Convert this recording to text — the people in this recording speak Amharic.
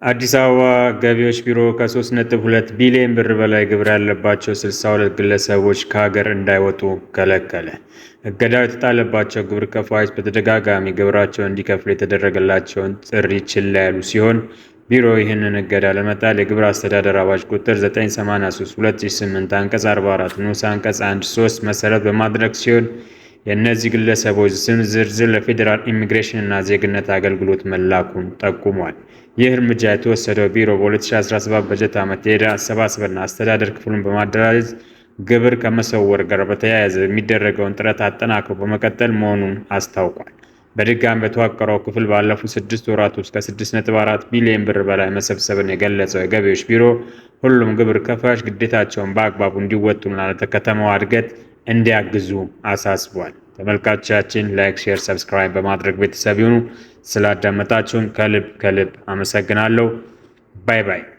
አዲስ አበባ ገቢዎች ቢሮ ከ3.2 ቢሊዮን ብር በላይ ግብር ያለባቸው 62 ግለሰቦች ከሀገር እንዳይወጡ ከለከለ። እገዳው የተጣለባቸው ግብር ከፋዮች በተደጋጋሚ ግብራቸውን እንዲከፍሉ የተደረገላቸውን ጥሪ ችላ ያሉ ሲሆን፣ ቢሮው ይህንን እገዳ ለመጣል የግብር አስተዳደር አዋጅ ቁጥር 983/2008 አንቀጽ 44 ንዑስ አንቀጽ 1(3) መሰረት በማድረግ ሲሆን፣ የእነዚህ ግለሰቦች ስም ዝርዝር ለፌዴራል ኢሚግሬሽን እና ዜግነት አገልግሎት መላኩን ጠቁሟል። ይህ እርምጃ የተወሰደው ቢሮ በ2017 በጀት ዓመት የዕዳ አሰባሰብና አስተዳደር ክፍሉን በማደራጀት ግብር ከመሰወር ጋር በተያያዘ የሚደረገውን ጥረት አጠናክሮ በመቀጠል መሆኑን አስታውቋል። በድጋሚ በተዋቀረው ክፍል ባለፉት 6 ወራት ውስጥ ከ6.4 ቢሊዮን ብር በላይ መሰብሰብን የገለጸው የገቢዎች ቢሮ፣ ሁሉም ግብር ከፋዮች ግዴታቸውን በአግባቡ እንዲወጡና ለከተማዋ እድገት እንዲያግዙ አሳስቧል። ተመልካቾቻችን like፣ share፣ subscribe በማድረግ ቤተሰብ ይሁኑ። ስላዳመጣችሁን ከልብ ከልብ አመሰግናለሁ። Bye bye።